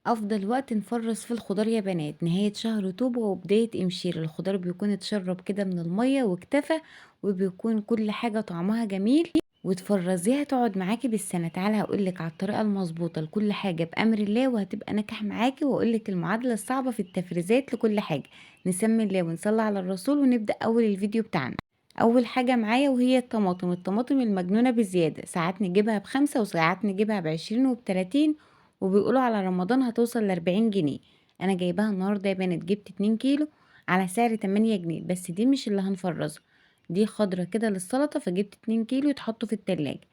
أفضل وقت نفرّز فيه الخضار يا بنات نهاية شهر طوبة وبداية إمشير، الخضار بيكون اتشرب كده من المَيّة واكتفى، وبيكون كل حاجة طعمها جميل، وتفرّزيها تقعد معاكِ بالسنة. تعالي هاقول لِك على الطريقة المضبوطة لكل حاجة بأمر الله وهتبقى ناجحة معاكِ، وأقول لِك المعادلة الصعبة في التفريزات لكل حاجة. نسمي الله ونصلي على الرسول ونبدأ أول الفيديو بتاعنا. أول حاجة معايا وهي الطماطم، الطماطم المجنونة بزيادة، ساعات نجيبها ب5 وساعات نجيبها ب20 وب30، وبيقولوا على رمضان هتوصل ل40 جنيه. أنا جايباها النهاردة يا بنات، جبت 2 كيلو على سعر 8 جنيه، بس دي مش اللي هنفرزها، دي خضرة كده للسلطة، فجبت 2 كيلو يتحطوا في التلاجة.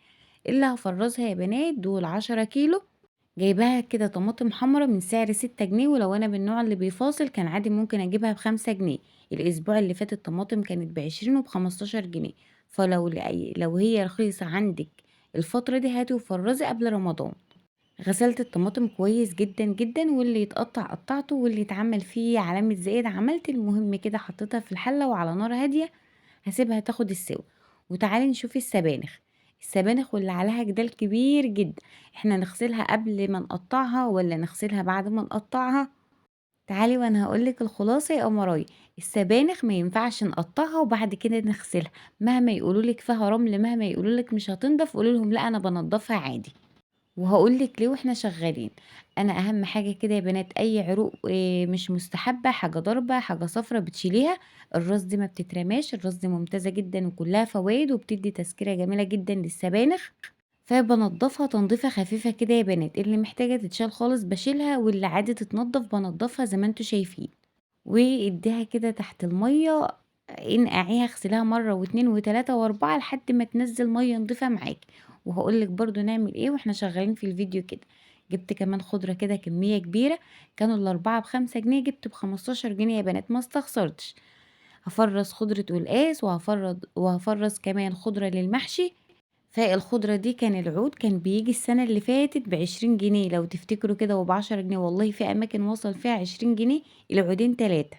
اللي هفرزها يا بنات دول 10 كيلو، جايباها كده طماطم حمرا من سعر 6 جنيه، ولو أنا من النوع اللي بيفاصل كان عادي ممكن أجيبها ب5 جنيه. الأسبوع اللي فات الطماطم كانت ب20 وبخمستاشر جنيه، فلو لو هي رخيصة عندك الفترة دي هاتي وفرزي قبل رمضان. غسلت الطماطم كويس جدا جدا، واللي يتقطع قطعته، واللي يتعمل فيه علامة زائد عملت. المهم كده حطيتها في الحلة وعلى نار هادية هسيبها تاخد السوا. وتعالي نشوف السبانخ، السبانخ واللي عليها جدال كبير جدا، احنا نغسلها قبل ما نقطعها ولا نغسلها بعد ما نقطعها؟ تعالي وانا هقولك الخلاصة يا قمراي. السبانخ ما ينفعش نقطعها وبعد كده نغسلها، مهما يقولولك فيها رمل، مهما يقولولك مش هتنضف، قولولهم لا انا بنضفها عادي. وهقولك ليه واحنا شغالين. انا اهم حاجة كده يا بنات، اي عروق، مش مستحبة، حاجة ضربة، حاجة صفرة بتشيليها. الراس دي ما بتترماش، الراس دي ممتازة جدا وكلها فوائد وبتدي تسكيرة جميلة جدا للسبانخ، فبنضفها تنظيفة خفيفة كده يا بنات. اللي محتاجة تتشال خالص بشيلها، واللي عادي تتنضف بنضفها زي ما انتوا شايفين. واديها كده تحت المية، انقعيها، اغسليها مرة واتنين وتلاتة واربعة لحد ما تنزل مية نضيفة معاكي. وهقولك برضو نعمل ايه واحنا شغالين في الفيديو كده. جبت كمان خضرة كده كمية كبيرة، كانوا الأربعة ب5 جنيه، جبت ب15 جنيه يا بنات، ما استخسرتش. هفرز خضرة قلقاس، وهفرز كمان خضرة للمحشي. فالخضرة دي كان العود كان بيجي السنة اللي فاتت ب20 جنيه لو تفتكروا كده، وبعشرة جنيه، والله في أماكن وصل فيها 20 جنيه العودين 3.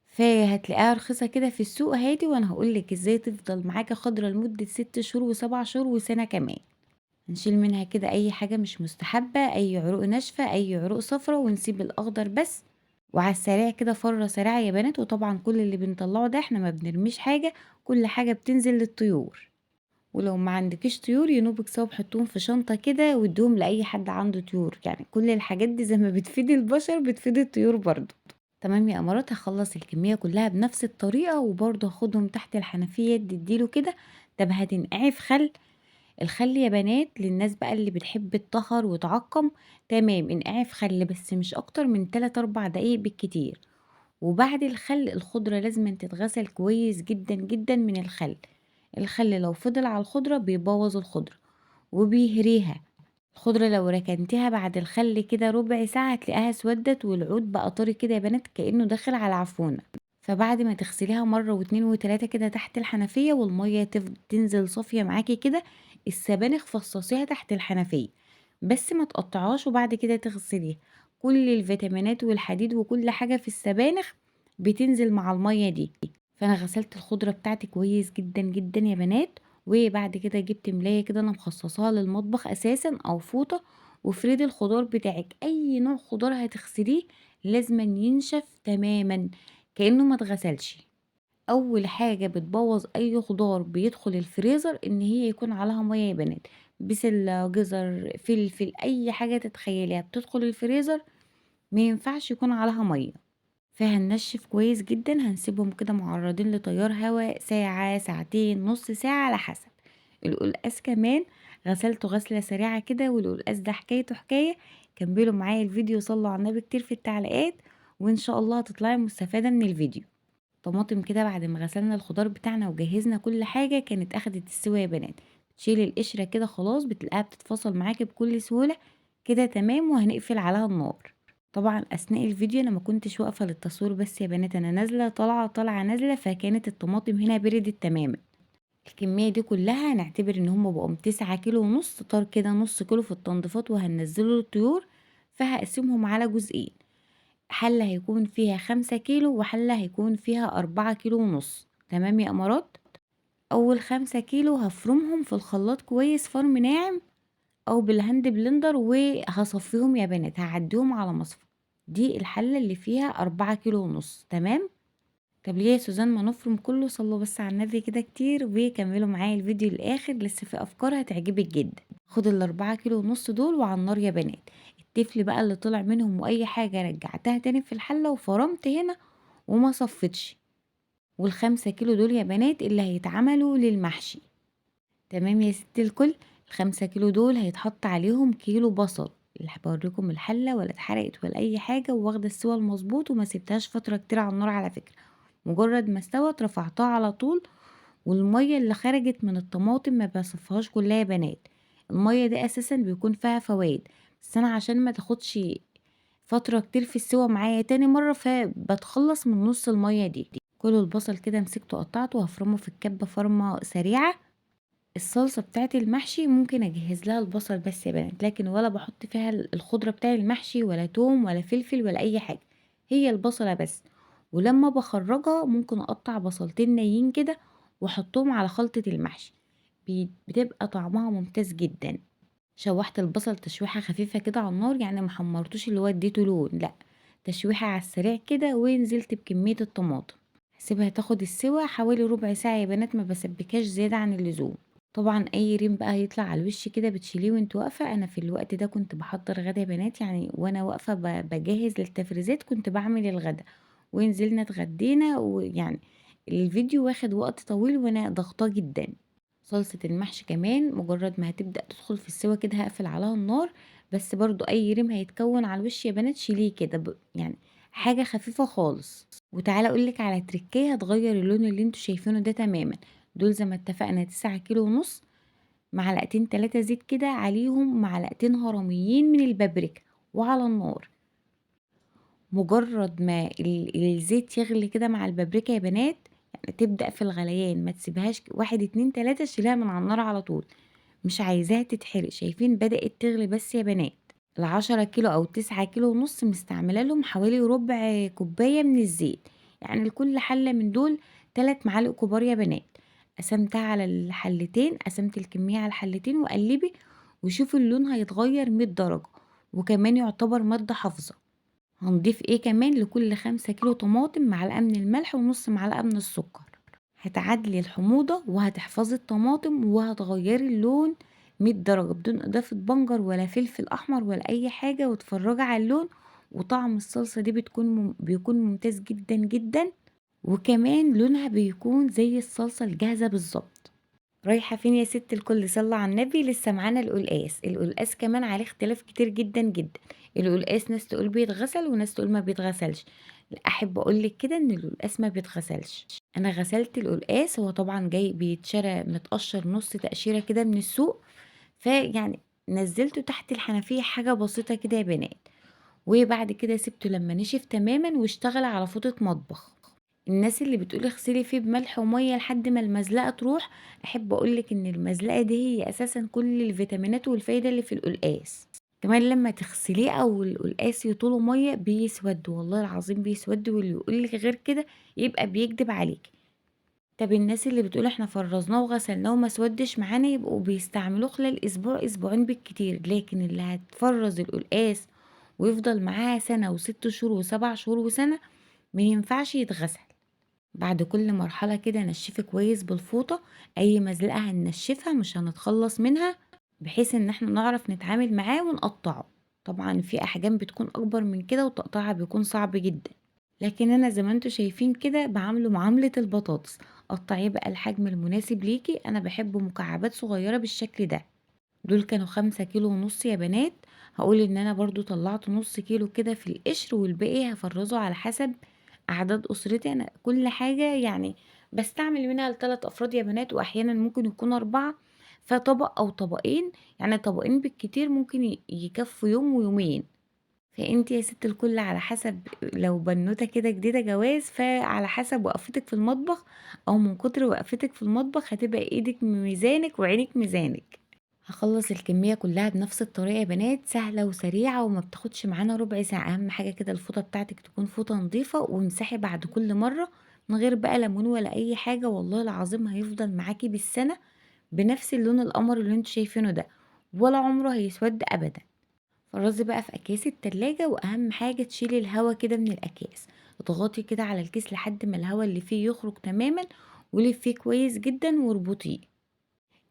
فهتلاقيها رخيصة كده في السوق. هاتي وانا هقولك ازاي تفضل معاكي خضرة لمدة 6 شهور وسبع شهور وسنة كمان. نشيل منها كده اي حاجة مش مستحبة، اي عروق ناشفة، اي عروق صفرة، ونسيب الاخضر بس. وعلى السريع كده فرة سريعة يا بنات. وطبعا كل اللي بنطلعه ده احنا ما بنرميش حاجة، كل حاجة بتنزل للطيور. ولو ما عندكيش طيور ينوبك سوا حطوهم في شنطة كده وادوهم لأي حد عنده طيور، كل الحاجات دي زي ما بتفيد البشر بتفيد الطيور برضو. تمام يا امارات، هخلص الكمية كلها بنفس الطريقة، وبرضو هاخدهم تحت الحنفية تديله كده. طب هتنقعي في خل؟ الخل يا بنات للناس بقى اللي بتحب تطهر وتعقم، تمام انقعي في خل بس مش اكتر من 3-4 دقايق بالكتير. وبعد الخل الخضرة لازم تتغسل كويس جدا جدا من الخل. الخل لو فضل على الخضرة بيبوظ الخضرة وبيهريها. الخضرة لو ركنتيها بعد الخل كده ربع ساعة هتلاقيها اسودت والعود بقى طري كده يا بنات، كأنه داخل على عفونة. فبعد ما تغسليها مرة واتنين وتلاتة كده تحت الحنفية والمية تنزل صافية معاكي كده، السبانخ فصصيها تحت الحنفية بس ما تقطعهاش، وبعد كده تغسليها. كل الفيتامينات والحديد وكل حاجة في السبانخ بتنزل مع المية دي. فانا غسلت الخضرة بتاعتي كويس جدا جدا يا بنات. وبعد كده جبت ملاية كده انا مخصصاها للمطبخ اساسا او فوطة، وفريد الخضار بتاعك. اي نوع خضار هتغسليه لازم ينشف تماما كأنه ما اتغسلش. اول حاجة بتبوظ اي خضار بيدخل الفريزر ان هي يكون عليها مية يا بنات. بسلة، جزر، فلفل، اي حاجة تتخيليها بتدخل الفريزر ما ينفعش يكون عليها مية. فهننشف كويس جدا، هنسيبهم كده معرضين لتيار هواء ساعة، ساعتين، نص ساعة على حسب. القلقاس كمان غسلته غسلة سريعة كده، والقلقاس ده حكايته حكاية. كملوا معايا الفيديو وصلوا على النبي كتير في التعليقات، وان شاء الله هتطلعي مستفادة من الفيديو. طماطم كده بعد ما غسلنا الخضار بتاعنا وجهزنا كل حاجة كانت اخدت السوا يا بنات. تشيلي القشرة كده خلاص بتلاقيها بتتفصل معاكي بكل سهولة كده، تمام. وهنقفل عليها النار. طبعا اثناء الفيديو انا ما كنتش واقفه للتصوير بس يا بنات، انا نازله طالعه طالعه نازله، فكانت الطماطم هنا بردت تماما. الكميه دي كلها هنعتبر ان هم بقوا 9 كيلو ونص، طار كده نص كيلو في التنظيفات وهننزله للطيور. فهقسمهم على جزئين، حله هيكون فيها 5 كيلو وحله هيكون فيها 4 كيلو ونص. تمام يا امارات. اول 5 كيلو هفرمهم في الخلاط كويس فرم ناعم أو بال hand blender، وهاصفّيهم يا بنات، هاعدّيهم على مصفى. دي الحلة اللي فيها 4 كيلو ونص، تمام؟ طب ليه يا سوزان ما نفرم كله؟ صلوا بس على النبي كده كتير وكملوا معايا الفيديو للآخر، لسه في أفكار هتعجبك جدا. خد الأربعة كيلو ونص دول وعلى النار يا بنات. التفل بقى اللي طلع منهم وأي حاجة رجعتها تاني في الحلة وفرمت هنا وما صفتش. وال5 كيلو دول يا بنات اللي هيتعملوا للمحشي، تمام يا ست الكل. ال5 كيلو دول هيتحط عليهم كيلو بصل. اللي بوريكم الحلة ولا اتحرقت ولا أي حاجة، وواخدة السوى المظبوط وما سبتهاش فترة كتير على النار على فكرة. مجرد ما استوت رفعتها على طول، والمية اللي خرجت من الطماطم ما بصفهاش كلها يا بنات. المية دي أساسا بيكون فيها فوائد، بس أنا عشان ما تاخدش فترة كتير في السوى معايا تاني مرة فبتخلص من نص المية دي. كل البصل كده مسكته قطعته وهفرمه في الكبة فرمة سريعة. الصلصة بتاعت المحشي ممكن اجهز لها البصل بس يا بنات، لكن ولا بحط فيها الخضرة بتاع المحشي ولا توم ولا فلفل ولا اي حاجة، هي البصلة بس. ولما بخرجها ممكن اقطع بصلتين نيين كده واحطهم على خلطة المحشي، بتبقى طعمها ممتاز جدا. شوحت البصل تشويحة خفيفة كده على النار، يعني ما حمرتوش اللي هو اديته لون، لا تشويحة على السريع كده، ونزلت بكمية الطماطم. هسيبها تاخد السوا حوالي ربع ساعة يا بنات، ما بسبكهاش زيادة عن اللزوم. طبعا اي ريم بقى هيطلع على الوش كده بتشيليه وانت واقفة. انا في الوقت ده كنت بحضر غدا يا بنات، يعني وانا واقفة بجهز للتفريزات كنت بعمل الغدا، ونزلنا اتغدينا، ويعني الفيديو واخد وقت طويل وانا ضغطاه جدا. صلصة المحشي كمان مجرد ما هتبدأ تدخل في السوا كده هقفل عليها النار، بس برضو اي ريم هيتكون على الوش يا بنات شيليه كده، يعني حاجة خفيفة خالص. وتعالى اقولك على تريكاية هتغير اللون اللي انتوا شايفينه ده تماما. دول زي ما اتفقنا 9 كيلو ونص، معلقتين 3 زيت كده عليهم معلقتين هرميين من البابريكا وعلى النار. مجرد ما الزيت يغلي كده مع البابريكا يا بنات، يعني تبدأ في الغليان، ما تسيبهاش 1 2 3، شيلها من على النار على طول، مش عايزاها تتحرق. شايفين بدأت تغلي بس يا بنات. ال10 كيلو أو 9 كيلو ونص مستعملة لهم حوالي ربع كوباية من الزيت، يعني لكل حلة من دول 3 معالق كبار يا بنات. قسمتها على الحلتين، قسمت الكمية على الحلتين، وقلبي وشوفي اللون هيتغير 100 درجة، وكمان يعتبر مادة حافظة. هنضيف ايه كمان؟ لكل 5 كيلو طماطم معلقة من الملح ونص معلقة من السكر. هتعادلي الحموضة وهتحفظي الطماطم وهتغيري اللون 100 درجة بدون إضافة بنجر ولا فلفل أحمر ولا أي حاجة، وتفرجي على اللون. وطعم الصلصة دي بيكون ممتاز جدا جدا، وكمان لونها بيكون زي الصلصة الجاهزة بالظبط. رايحة فين يا ست الكل؟ صلى على النبي. لسه معانا القلقاس. القلقاس كمان عليه اختلاف كتير جدا جدا. القلقاس ناس تقول بيتغسل وناس تقول ما بيتغسلش. احب اقول لك كده ان القلقاس ما بيتغسلش. انا غسلت القلقاس، هو طبعا جاي بيتشرى متقشر نص تقشيره كده من السوق، فيعني نزلته تحت الحنفيه حاجه بسيطه كده يا بنات، وبعد كده سبته لما نشف تماما واشتغل على فوطه مطبخ. الناس اللي بتقول اغسلي فيه بملح وميه لحد ما المزلقه تروح، احب اقولك ان المزلقه دي هي اساسا كل الفيتامينات والفايده اللي في القلقاس. كمان لما تغسليه او القلقاس يطوله ميه بيسود، والله العظيم بيسود، واللي يقولك غير كده يبقى بيكدب عليك. طب الناس اللي بتقول احنا فرزناه وغسلناه وما سودش معانا، يبقوا بيستعملوه خلال اسبوع اسبوعين بالكتير. لكن اللي هتفرز القلقاس ويفضل معاها سنه وست شهور وسبع شهور وسنه ما ينفعش يتغسل. بعد كل مرحلة كده نشفي كويس بالفوطة، اي مزلقة هننشفها مش هنتخلص منها، بحيث ان احنا نعرف نتعامل معاه ونقطعه. طبعا في احجام بتكون اكبر من كده وتقطعها بيكون صعب جدا، لكن انا زي ما انتوا شايفين كده بعامله معاملة البطاطس. قطعيه بقى الحجم المناسب ليكي، انا بحب مكعبات صغيرة بالشكل ده. دول كانوا 5 كيلو ونص يا بنات. هقول ان انا برضو طلعت نص كيلو كده في القشر، والباقي هفرزه على حسب اعداد اسرتي. انا كل حاجة بستعمل منها لتلات افراد يا بنات، واحيانا ممكن يكون 4، فطبق او طبقين، يعني طبقين بالكتير ممكن يكفوا يوم ويومين. فانت يا ست الكل على حسب، لو بنوته كده جديده جواز، فعلى حسب وقفتك في المطبخ، او من كتر وقفتك في المطبخ هتبقى ايدك ميزانك وعينك ميزانك. هخلص الكمية كلها بنفس الطريقة يا بنات، سهلة وسريعة وما بتاخدش معانا ربع ساعة. أهم حاجة كده الفوطة بتاعتك تكون فوطة نظيفة، وامسحي بعد كل مرة من غير بقى ليمون ولا أي حاجة، والله العظيم هيفضل معاكي بالسنة بنفس اللون القمر اللي انتوا شايفينه ده. ولا عمره هيسود ابدا. فرزي بقى في اكياس التلاجة، واهم حاجة تشيلي الهوا كده من الاكياس، اضغطي كده على الكيس لحد ما الهوا اللي فيه يخرج تماما، ولفيه كويس جدا واربطيه.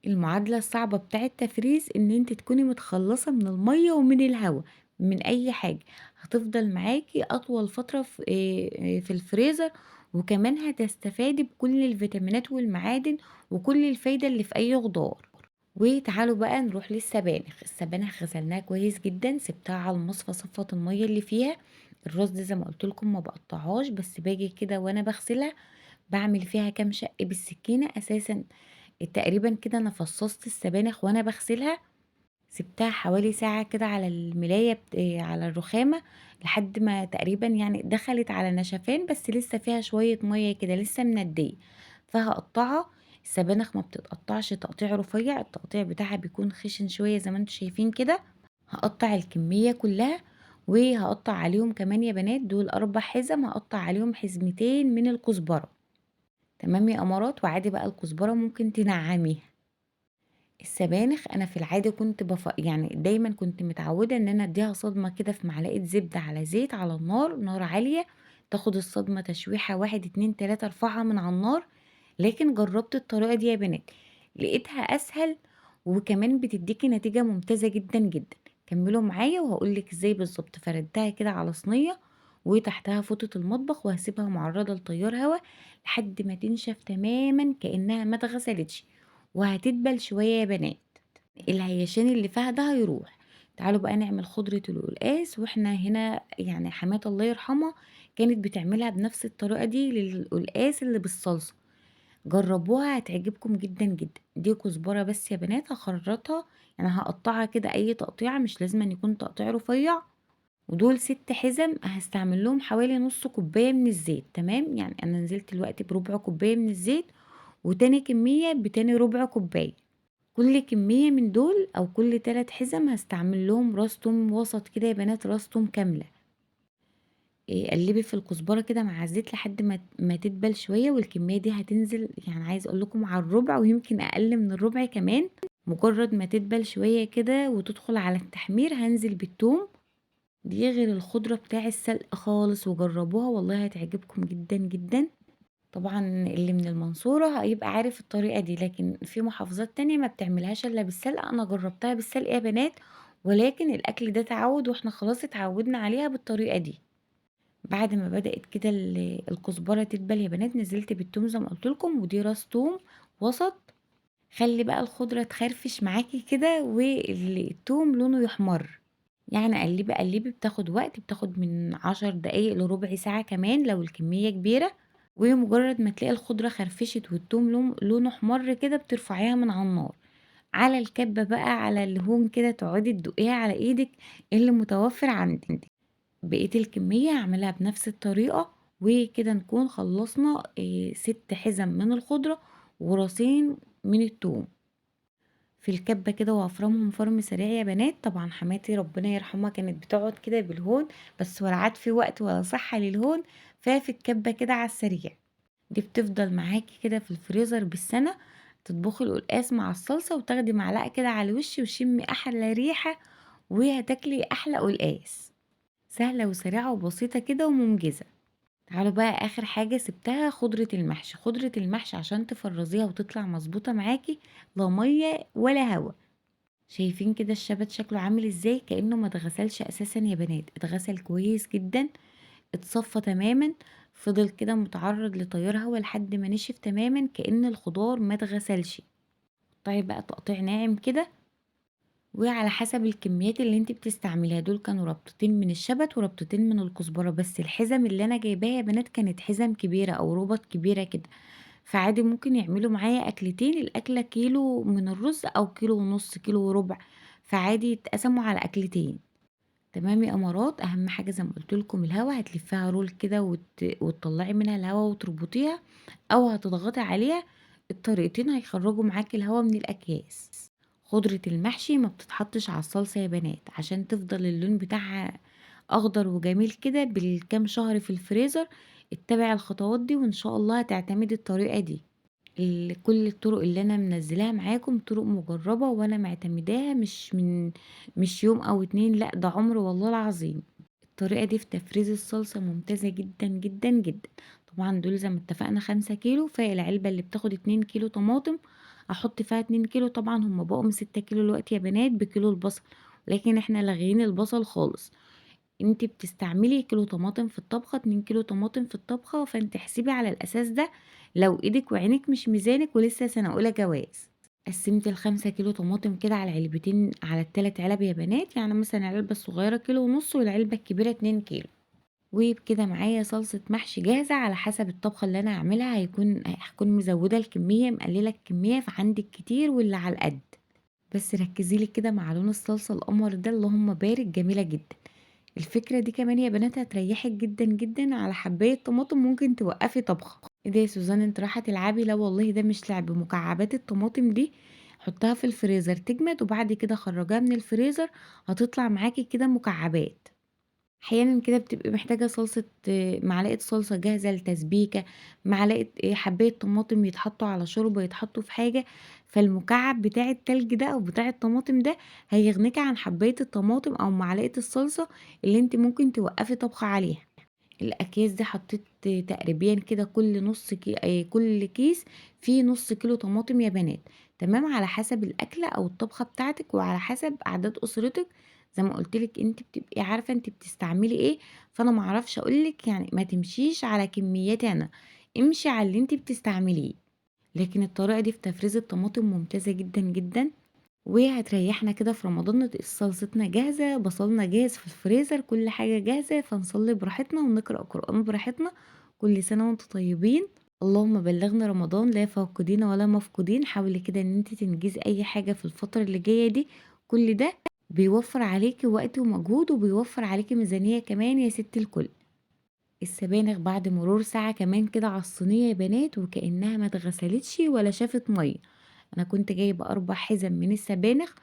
المعادلة الصعبة بتاعة التفريز ان انت تكوني متخلصة من المية ومن الهوا من اي حاجة، هتفضل معاكي اطول فترة في الفريزر، وكمان هتستفادي بكل الفيتامينات والمعادن وكل الفايدة اللي في اي خضار. وتعالوا بقى نروح للسبانخ. السبانخ غسلناها كويس جدا، سبتها على المصفى صفت المية اللي فيها. الراس دي زي ما قلت لكم ما بقطعهاش، بس باجي كده وانا بغسلها بعمل فيها كام شق بالسكينة. اساسا تقريبا كده انا فصصت السبانخ وانا بغسلها، سبتها حوالي ساعة كده على الملاية على الرخامة لحد ما تقريبا دخلت على نشفان، بس لسه فيها شوية مية كده لسه مندية، فهقطعها. السبانخ ما بتتقطعش تقطيع رفيع، التقطيع بتاعها بيكون خشن شوية زي ما انتم شايفين كده. هقطع الكمية كلها، وهقطع عليهم كمان يا بنات دول 4 حزم، هقطع عليهم حزمتين من الكزبرة. تمام يا امارات. وعادي بقى الكزبرة ممكن تنعميها. السبانخ انا في العادة كنت يعني دايما كنت متعودة ان انا اديها صدمة كده في معلقة زبدة على زيت على النار، نار عالية، تاخد الصدمة تشويحة 1 2 3 ارفعها من على النار. لكن جربت الطريقة دي يا بنات لقيتها اسهل، وكمان بتديكي نتيجة ممتازة جدا جدا. كملوا معايا وهقولك ازاي بالظبط. فردتها كده على صينية وتحتها فوطة المطبخ، وهسيبها معرضة لتيار هوا لحد ما تنشف تماما كأنها ما اتغسلتش، وهتدبل شوية يا بنات، الهيشان اللي فيها ده هيروح. تعالوا بقى نعمل خضرة القلقاس. واحنا هنا حماتي الله يرحمها كانت بتعملها بنفس الطريقة دي للقلقاس اللي بالصلصة، جربوها هتعجبكم جدا جدا. دي كزبرة بس يا بنات هخرطها، هقطعها كده اي تقطيعة، مش لازم ان يكون تقطيع رفيع. ودول 6 حزم هستعمل لهم حوالي نص كوباية من الزيت. تمام، انا نزلت دلوقتي بربع كوباية من الزيت، وتاني كمية بتاني ربع كوباية. كل كمية من دول او كل 3 حزم هستعمل لهم راس توم وسط كده يا بنات، راس توم كاملة. قلبي في الكزبرة كده مع الزيت لحد ما تدبل شوية، والكمية دي هتنزل عايز اقول لكم على الربع ويمكن اقل من الربع كمان. مجرد ما تدبل شوية كده وتدخل على التحمير هنزل بالثوم. دي غير الخضرة بتاع السلق خالص، وجربوها والله هتعجبكم جدا جدا. طبعا اللي من المنصورة هيبقى عارف الطريقة دي، لكن في محافظات تانية ما بتعملهاش الا بالسلق. انا جربتها بالسلق يا بنات، ولكن الاكل ده تعود واحنا خلاص اتعودنا عليها بالطريقة دي. بعد ما بدأت كده الكزبرة تدبل يا بنات نزلت بالثوم زي ما قلت لكم، ودي راس ثوم وسط. خلي بقى الخضرة تخرفش معاكي كده والثوم لونه يحمر، قلبي قلبي، بتاخد وقت، بتاخد من 10 دقايق لربع ساعة كمان لو الكمية كبيرة. ومجرد ما تلاقي الخضرة خرفشت والثوم لونه احمر كده بترفعيها من على النار على الكبة بقى، على الهون كده، تقعدي تدقيها على ايدك اللي متوفر عندك. بقية الكمية هعملها بنفس الطريقة، وكده نكون خلصنا، 6 حزم من الخضرة وراسين من الثوم في الكبة كده، وهفرمهم فرم سريع يا بنات. طبعا حماتي ربنا يرحمها كانت بتقعد كده بالهون، بس ولا عاد في وقت ولا صحة للهون، ففي الكبة كده على السريع. دي بتفضل معاكي كده في الفريزر بالسنة، تطبخي القلقاس مع الصلصة وتاخدي معلقة كده على الوش وشمي أحلى ريحة، وهتاكلي أحلى قلقاس. سهلة وسريعة وبسيطة كده ومنجزة. تعالوا بقى آخر حاجة سبتها خضرة المحشي. خضرة المحشي عشان تفرزيها وتطلع مظبوطة معاكي لا مية ولا هوا. شايفين كده الشبت شكله عامل ازاي؟ كأنه ما اتغسلش اساسا يا بنات، اتغسل كويس جدا، اتصفى تماما، فضل كده متعرض لتيار هوا لحد ما نشف تماما كأن الخضار ما اتغسلش. قطعي بقى تقطيع ناعم كده، وعلى حسب الكميات اللي انت بتستعمليها. دول كانوا ربطتين من الشبت وربطتين من الكزبرة، بس الحزم اللي انا جايباها يا بنات كانت حزم كبيرة او ربط كبيرة كده، فعادي ممكن يعملوا معايا اكلتين، الاكلة كيلو من الرز او كيلو ونص، كيلو وربع، فعادي يتقسموا على اكلتين. تمام يا امارات. اهم حاجة زي ما قلت لكم الهوا هتلفيها رول كده وتطلعي منها الهوا وتربطيها، او هتضغطي عليها، الطريقتين هيخرجوا معاكي الهوا من الاكياس. خضرة المحشي ما بتتحطش على الصلصة يا بنات عشان تفضل اللون بتاعها اخضر وجميل كده بالكام شهر في الفريزر. اتبعي الخطوات دي وان شاء الله هتعتمدي الطريقة دي. كل الطرق اللي أنا منزلاها معاكم طرق مجربة وأنا معتمداها، مش يوم أو 2، لأ ده عمر والله العظيم. الطريقة دي في تفريز الصلصة ممتازة جدا جدا جدا. طبعا دول زي ما اتفقنا 5 كيلو، فالعلبة اللي بتاخد 2 كيلو طماطم أحط فيها 2 كيلو، طبعا هم بقوا من 6 كيلو دلوقتي يا بنات بكيلو البصل، لكن احنا لاغيين البصل خالص. انت بتستعملي كيلو طماطم في الطبخة، 2 كيلو طماطم في الطبخة، فانت احسبي على الأساس ده لو ايدك وعينك مش ميزانك ولسه سنة أولى جواز. قسمت ال5 كيلو طماطم كده على علبتين، على التلات علب يا بنات، يعني مثلا العلبة الصغيرة كيلو ونص والعلبة الكبيرة 2 كيلو. وبكده معايا صلصة محشي جاهزة على حسب الطبخة اللي أنا هعملها، هكون مزودة الكمية مقللة الكمية، فعندك كتير واللي على القد. بس ركزي لي كده مع لون الصلصة القمر ده اللهم بارك، جميلة جدا. الفكرة دي كمان يا بنات هتريحك جدا جدا، على حباية طماطم ممكن توقفي طبخة. ايه ده يا سوزان انت رايحة تلعبي؟ لا والله ده مش لعب. مكعبات الطماطم دي حطها في الفريزر تجمد، وبعد كده خرجيها من الفريزر هتطلع معاكي كده مكعبات. احيانا كده بتبقي محتاجة صلصة، معلقة صلصة جاهزة لتسبيكة، معلقة حباية طماطم يتحطوا على شوربة، يتحطوا في حاجة، فالمكعب بتاع التلج ده او بتاع الطماطم ده هيغنيكي عن حباية الطماطم او معلقة الصلصة اللي انت ممكن توقفي طبخ عليها. الاكياس دي حطيت تقريبا كده كل نص كي، كل كيس فيه نص كيلو طماطم يا بنات، تمام، على حسب الاكلة او الطبخة بتاعتك وعلى حسب اعداد اسرتك. زي ما قلت لك انت بتبقي عارفه انت بتستعملي ايه، فانا ما اعرفش اقول لك ما تمشيش على كمياتي انا، امشي على اللي انت بتستعمليه. لكن الطريقه دي في تفريز الطماطم ممتازه جدا جدا، وهتريحنا كده في رمضان. صلصتنا جاهزه، بصلنا جاهز في الفريزر، كل حاجه جاهزه، فنصلي براحتنا ونقرا قران براحتنا. كل سنه وانتم طيبين، اللهم بلغنا رمضان لا فاقدين ولا مفقودين. حاولي كده ان انت تنجزي اي حاجه في الفتره اللي جايه دي، كل ده بيوفر عليكي وقت ومجهود، وبيوفر عليكي ميزانيه كمان يا ست الكل. السبانخ بعد مرور ساعه كمان كده على الصينيه يا بنات، وكانها ما اتغسلتش ولا شافت ميه. انا كنت جايبه 4 حزم من السبانخ،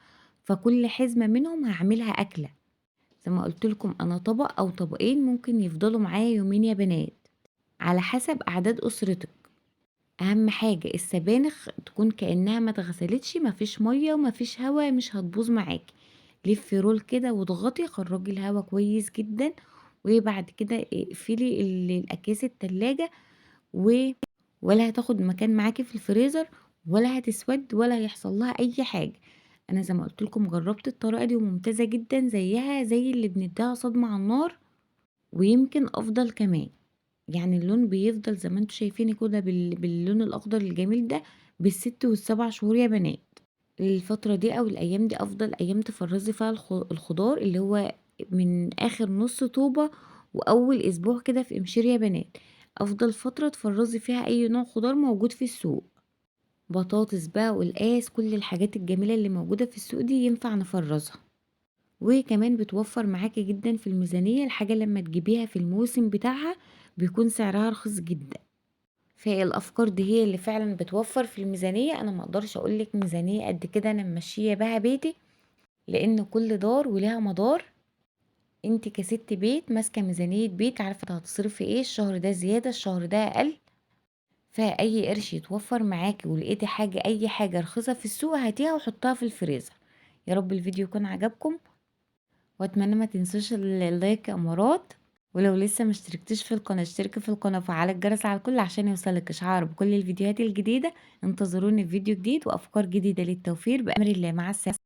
فكل حزمه منهم هعملها اكله. زي ما قلت لكم انا طبق او طبقين ممكن يفضلوا معايا يومين يا بنات على حسب اعداد اسرتك. اهم حاجه السبانخ تكون كانها ما اتغسلتش، ما فيش ميه وما فيش هوا، مش هتبوظ معاكي. لفي رول كده واضغطي، خرجي الهوا كويس جدا، وبعد كده اقفلي الاكياس التلاجة، ولا هتاخد مكان معاكي في الفريزر، ولا هتسود، ولا هيحصل لها اي حاجه. انا زي ما قلت لكم جربت الطريقه دي وممتازه جدا، زيها زي اللي بنديها صدمه على النار، ويمكن افضل كمان. اللون بيفضل زي ما انتم شايفين كده باللون الاخضر الجميل ده بالست والسبع شهور يا بنات. الفتره دي او الايام دي افضل ايام تفرزي فيها الخضار، اللي هو من اخر نص طوبه واول اسبوع كده في امشير يا بنات، افضل فتره تفرزي فيها اي نوع خضار موجود في السوق. بطاطس بقى والقاس، كل الحاجات الجميله اللي موجوده في السوق دي ينفع نفرزها، وكمان بتوفر معاكي جدا في الميزانيه. الحاجه لما تجيبيها في الموسم بتاعها بيكون سعرها رخيص جدا. فالافكار دي هي اللي فعلا بتوفر في الميزانيه. انا ما اقدرش اقولك ميزانيه قد كده انا ماشيه بها بيتي، لان كل دار ولها مدار. انت كست بيت ماسكه ميزانيه بيت، عارفه هتصرفي ايه، الشهر ده زياده الشهر ده اقل، فاي قرش يتوفر معاكي ولقيتي اي حاجه رخيصه في السوق هاتيها وحطها في الفريزر. يا رب الفيديو يكون عجبكم، واتمنى ما تنسوش اللايك يا امارات، ولو لسه ما اشتركتيش في القناه اشتركي في القناه وفعلي الجرس على الكل عشان يوصلك اشعار بكل الفيديوهات الجديده. انتظروني في فيديو جديد وافكار جديده للتوفير بامر الله. مع السلامه.